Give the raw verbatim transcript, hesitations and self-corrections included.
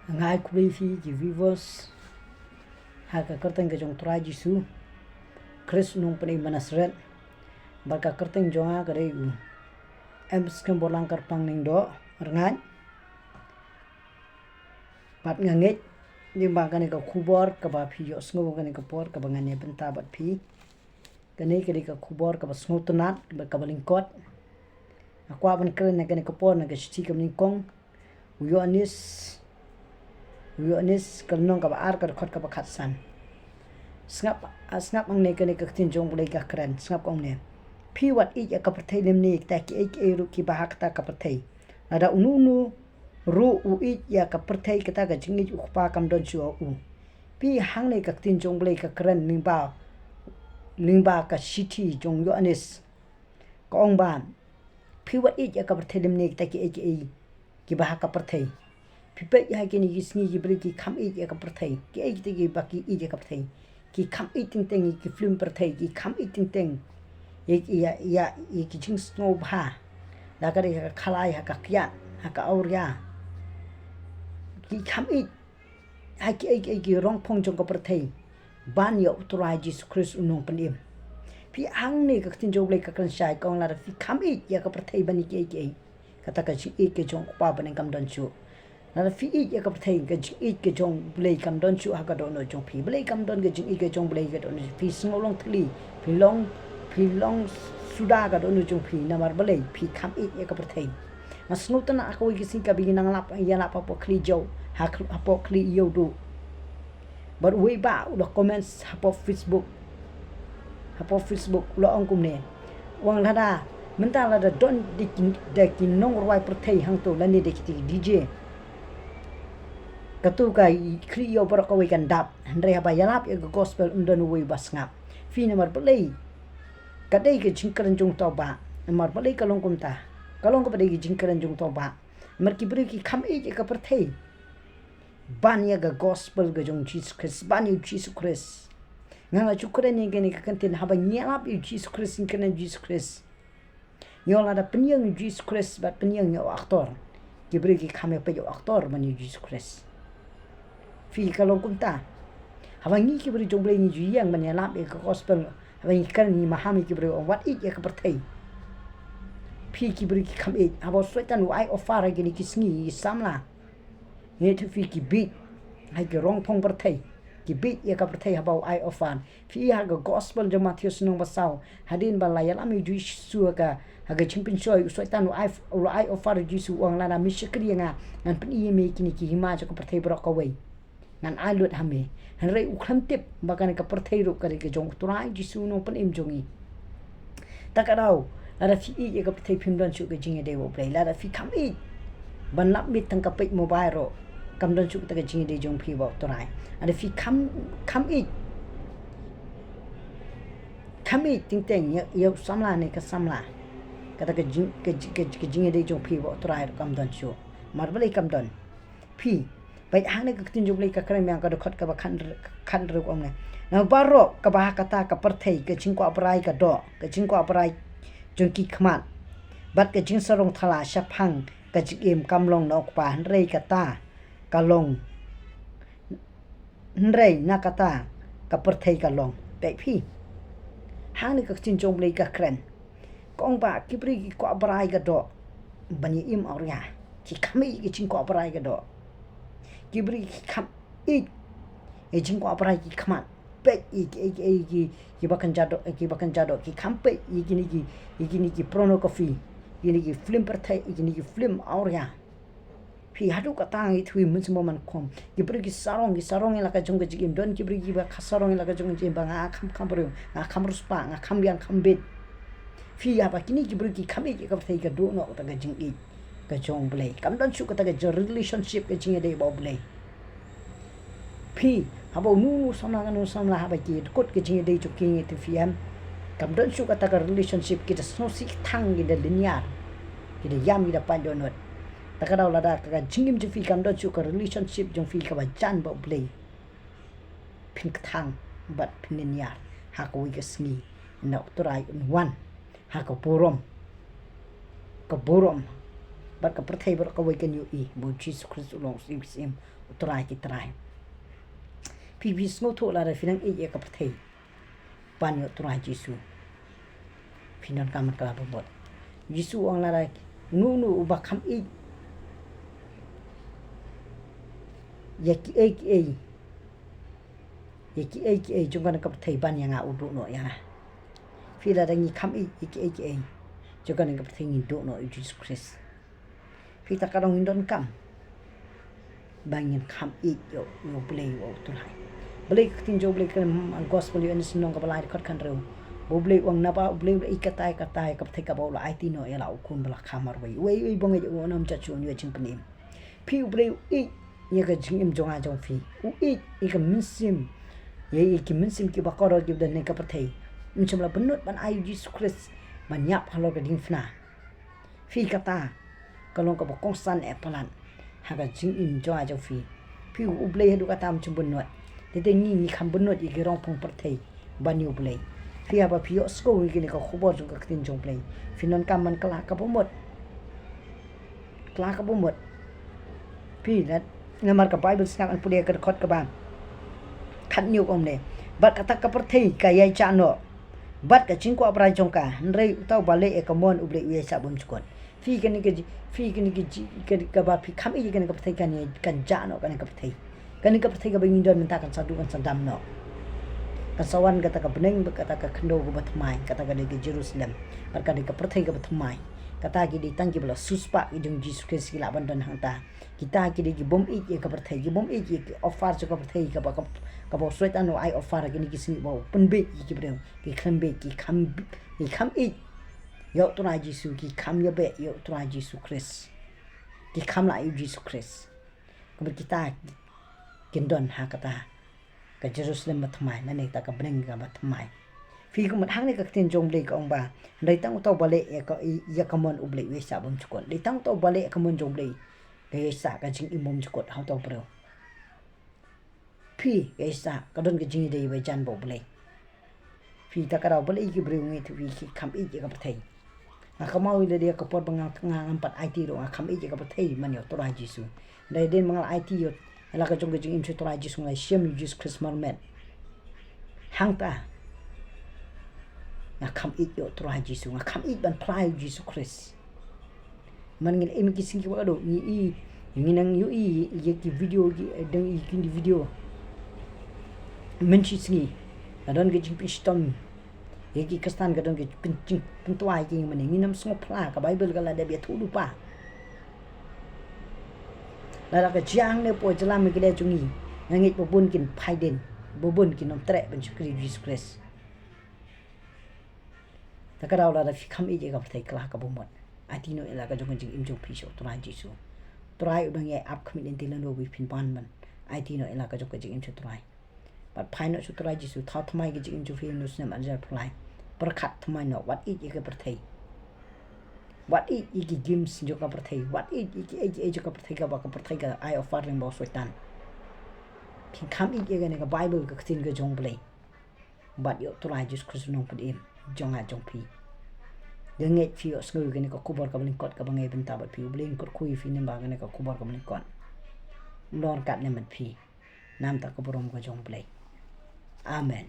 Nga ai khublei phi ki viewers ha ka kyrteng ka jong Trai Jisu Khrist u nongpynim ba Nasaret. Bad ka kyrteng jong nga ka dei u M Skhem Borlangkar Pangning Doh Rngait. Bad nga ngeit lyngba kane ka khubor kaba phi ïohsngew kane ka por kaba ngan ïa bynta bad phi. Kane ka dei ka khubor kaba sngewtynnat bad kaba lyngkot. Nga kwah ban kren na kane ka por na ka shithi ka nyngkong u Ïoannis, u Ïoannis ka lynnong kaba ar ka dkhot kaba khatsan. Sngap, ah, sngap hangne kane ka ktien jong U Blei ka kren, sngap ka ong ne. Phi wat ïeit ïa ka pyrthei lymne kita kiei kiei ruh kiba ha kata ka pyrthei. Lada uno uno ruh u ïeit ïa ka pyrthei kata ka jingïeit u Kpa kam don shuh ha u. Phi hangne ka ktien jong U Blei ka kren lyngba, lyngba ka shithi jong u Ïoannis. Ka ong ba phi wat ïeit ïa ka pyrthei lymne kita kiei kiei kiba ha ka pyrthei. Phi peit ïa kine ki sngi ki briew ki kham ïeit ïa ka pyrthei. Kiei kita kiba ki ïeit ïa ka pyrthei. Ki kham ïeit teng teng ïa ki film pyrthei, ki kham ïeit teng teng ïa, ïa, ïa, ïa ki jingsngewbha. La ka dei ha ka khalai, ha ka kiad, ha ka awria. Ki kham ïeit ha kiei kiei ki rongphong jong ka pyrthei ban ïa U Trai Jisu Khrist u nongpynim. Phi hangne ka ktien jong U Blei ka kren shai ka ong lada phi kham ïeit ïa ka pyrthei ban ïa kiei kiei, kata ka jingïeit ka jong U Kpa ba ha bneng kam don shuh. Lada phi ïeit ïa ka pyrthei ka jingïeit ka jong U Blei kam don shuh ha ka dohnud jong phi. Balei kam don ka jingïeit ka jong U Blei ha ka dohnud jong phi? Sngewlong thylli, phi long, phi long suda ka dohnud jong phi namar balei phi kham ïeit ïa ka pyrthei. Nga sngewtynnat ha kawei ka sngi kaba ngi nang lap, ïalap hapoh khlieh jong, ha, hapoh khlieh ïewduh. Bad uwei u bah u la comment hapoh Facebook. Hapoh Facebook u la ong kumne. U ong lada mynta lada don da ki, da ki nongrwai pyrthei hangto lane da ki DJ, kato ka khlieh ïew baroh kawei kan dap. Hynrei haba ïalap ïa ka gospel ym don uwei uba sngap. Phi namar balei? Ka dei ka jingkren jong uta u bah. Namar balei ka long kumta? Ka long kaba dei ka jingkren jong uta u bah. Namar ki briew ki kham ïeit ïa ka pyrthei ban ïa ka gospel ka jong Jisu Khrist, ban ïa u Jisu Khrist. Nga la ju kren ïa kane ka kyntien, haba ngi ïalap ïa u Jisu Khrist, ngi kren ïa u Jisu Khrist. Ngi ong lada pynïeng ïa u Jisu Khrist bad pynïeng ïa u actor, ki briew ki kham ïa peit ïa u actor ban ïa u Jisu Khrist. Phi, ka long kumta. Haba ngi ki briew jong U Blei ngi ju ïeng ban ïalap ïa ka gospel, haba ngi kren ngi maham ïa ki briew, wat ïeit ïa ka pyrthei. Phi, ki briew ki kham ïeit. Haba u Soitan u ai offer ha kine ki sngi, ki samla, ngi tip phi, ki bieit ha ki rongphong pyrthei, ki bieit ïa ka pyrthei haba u ai offer. Phi, ha ka gospel jong Mathaios lynnong ba saw, hadien ba la ïalam ïa u Jisu ha ka, ha ka jingpynshoi, u Soitan u ai, u ai offer ïa u Jisu, u ong lada me shakri ïa nga, ngan pyni ïa me kine ki hima jong ka pyrthei baroh kawei. Ngan ai lut ha me. Hynrei u khlem tip ba kane ka pyrthei ruh ka dei ka jong U Trai Jisu u nongpynim jong ngi. Ta ka daw, lada phi ïeit ïa ka pyrthei phim don shuh ka jingïadei bad U Blei. Lada phi kham ïeit ban lap miet tang ka peit mobile ruh, kam don shuh kata ka jingïadei jong phi bad U Trai. Lada phi kham, kham ïeit, kham ïeit teng teng ïa, ïa u samla ne ka samla, kata ka jing, ka jing, ka, ka jingïadei jong phi bad U Trai ruh kam don shuh. Namar balei kam don? Phi, peit hangne ka ktien jong U Blei ka kren biang, ka dkhot kaba khat, khathynriew, ka ong ne. Namar baroh kaba ha kata ka pyrthei, ka jingkwah brai ka doh, ka jingkwah brai jong ki khmat, bad ka jingsarong thala shaphang ka jingim kam long na U Kpa, hynrei kata ka long, hynrei na kata ka pyrthei ka long. Peit phi, hangne ka ktien jong U Blei ka kren. Ka ong ba ki briew ki kwah brai ka doh ban ïa im awria. Ki kham ïeit ki jingkwah brai ka doh. Ki briew ki kham ïeit ki jingkwah brai ki khmat. Peit ïa ki, ïa ki, ïa ki, ïa ki ba kynja doh, ïa ki ba kynja doh. Ki kham peit ïa kine ki, ïa kine ki pornography, ïa kine ki film pyrthei, ïa kine ki film awria. Phi, haduh katta ngi thui mynsiem man khum. Ki briew ki sarong, ki sarong ïa la ka jong ka jingim. Don ki briew kiba ka sarong ïa la ka jong ka jingim ba nga kham, kham briew, nga kham riewspah, nga kham biang kham bit. Phi, haba kine ki briew ki kham ïeit ïa ka pyrthei, ka duh noh kata ka jingïeit ka jong U Blei. Kam don shuh kata ka jing relationship, ka jingïadei bad U Blei. Phi, haba uno uno u samla, kano samla, haba ki dkut ka jingïadei jong ki, ngi tip phi em, kam don shuh kata ka relationship, ki da sngewsih thang, ki da lynñiar, ki da ïam, ki da pait dohnud. Ta ka daw, lada ka jingim jong phi kam don shuh ka relationship jong phi kaba jan bad U Blei, phin kthang bad phin lynñiar ha kawei ka sngi, ynda U Trai un wan ha ka burom, ka burom, Bad ka pyrthei baroh kawei kan ïohi ba u Jisu Khrist u long u Syiem ki syiem, u Trai ki trai. Phi, phi sngewthuh lada phi nang ïeit ïa ka pyrthei ban ïoh Trai Jisu, phin donkam ban kylla bamut. Jisu u ong lada uno uno uba kham ïeit ïa kiei kiei, ïa kiei kiei jong kane ka pyrthei ban ïa nga u duh noh ïa nga. Phi, lada ngi kham ïeit ïa kiei kiei jong kane ka pyrthei ngin duh noh ïa u Jisu Khrist. Phi, ta ka daw ngin donkam ba ngin kham ïeit ïa u Blei, ïa u Trai. Balei ka ktien jong u Blei ka, mm, Gospel Ïoannis lynnong kaba lai dkhot khathynriew, ba u Blei u ong, naba u Blei u la ïeit katta katta ïa ka pyrthei kaba u la aiti noh ïa la u Khun ba la kha marwei. Uei uei ba ngeit ïa u un ym jot shuh, un ïoh jingpynim. Phi, u Blei u ïeit ïa ka jingim jong nga jong phi. U ïeit ïa ka mynsiem, ïa, ïa ki mynsiem kiba kordor kiba don ha ka pyrthei. Um shym la bynnud ban ai ïa u Jisu Khrist ban ïap halor ka diengphna. Phi, kata ka long kaba kongsan eh palat ha ka jingim jong nga jong phi. Phi, u Blei haduh katta um shym bynnud. Te te ngi, ngi kham bynnud ïa ki rong pong pyrthei ban ïa u Blei. Phi, haba phi ïohsngew ïa kane ka khubor jong ka ktien jong u Blei, phin donkam ban kylla ka bamut. Kylla ka bamut. Phi, na, namar ka Baibl sngap, ngan pule ka dkhot kaba khathynñiew, ong kumne: Bad kata ka pyrthei ka ïaishah noh bad ka jingkwah brai jong ka, hynrei uta uba leh ïa ka mon u Blei u ïaishah bymjukut. Phi, kane ka ji-, phi, kane ka ji-, ka, kaba phi kham ïeit ïa kane ka pyrthei kan ïa, kan jah noh kane ka pyrthei. Kane ka pyrthei kaba ngi don mynta kan sa duh, kan sa dam noh. Kan sa wan kata ka bneng bad kata ka khyndew kaba thymmai, kata ka dei ka Jerusalem. Bad ka dei ka pyrthei kaba thymmai. Kata ki dei tang kiba la siewspah ki jong u Jisu Khrist ki lah ban don hangta. Kita ki dei ki bym ïeit ïa ka pyrthei, ki bym ïeit ïa ki offer jong ka pyrthei kaba, kaba, kaba u Soitan u ai offer ha kine ki sngi ba u pynbiej ïa ki briew, ki khlem biej, ki kham, ki kham ïeit ïa u Trai Jisu, ki kham ïabeh ïa u Trai Jisu Khrist. Ki kham lah ïa u Jisu Khrist. Kumba kita kin don ha kata ka Jerusalem bathymmai, lane kata ka bneng kaba thymmai. Phi, kumba hangne ka ktien jong u Blei ka ong ba, hynrei tang uta uba leh ïa ka, ïa ka mon u Blei u ïaishah bymjukut. Dei tang uta uba leh ïa ka mon jong u Blei ka ïaishah ka jingim bymjukut ha uta u briew. Phi, ka ïaishah, ka don ka jingïadei ba jan bad u Blei. Phi, ta ka daw balei ki briew ngi, phi, ki kham ïeit ïa ka pyrthei. Nga kynmaw ïa lade ïa ka por ba nga, nga, ngam pat aiti ruh, nga kham ïeit ïa ka pyrthei man ïa u Trai Jisu. Hynrei hadien ba nga la aiti ïa u, ïa la ka jong ka jingim sha u Trai Jisu, nga la shem ïa u Jisu Khrist marmet. Hangta nga kham ïeit ïa u Trai Jisu, nga kham ïeit ban phla ïa u Jisu Khrist. Man ngin im ki sngi kiba khatduh, ngi i, ngi nang ïohi ïa ki video, ki, eh, dang i ki video. Mynshisngi ka don ka jingpynshitom ïa ki Khristan, ka don ka jingpyn-, jingpyntwa ïa ki, mane ngin ym sngew phla, ka Baibl ka la dep ïathuh lypa. Lada ka jia hangne hapoh jylla Meghalaya jong ngi, nga ngeit ba bun kin phai dien, ba bun kin ym treh ban shakri ïa u Jisu Khrist. Ta ka daw lada phi kham ïeit ïa ka pyrthei, kylla ka bamut. Aiti noh ïa la ka jong ka jingim jong phi sha u Trai Jisu. U Trai u dang ïai ap khmih lynti lano ba phin pan ban aiti noh ïa la ka jong ka jingim sha u Trai. Bad phai noh sha u Trai Jisu, thaw thymmai ka jingim jong phi ha une u snem ar hajar arphew lai. Pyrkhat thymmai noh, wat ïeit ïa ka pyrthei. Wat ïeit ïa ki games jong ka pyrthei. Wat ïeit ïa kiei kiei jong ka pyrthei kaba ka pyrthei ka ai offer lyngba u Soitan. Phin kham ïeit ïa kane ka Baibl, ka ktien ka jong u Blei. Bad ïa u Trai Jisu Khrist u Nongpynim jong nga jong phi. Nga ngeit phi ïohsngew ïa kane ka khubor kaba lyngkot kaba nga ai bynta bad phi. U Blei un kyrkhu ïa phi lyngba kane ka khubor kaba lyngkot. Un long ryngkat lem bad phi. Namar ka burom ka jong u Blei. Amen.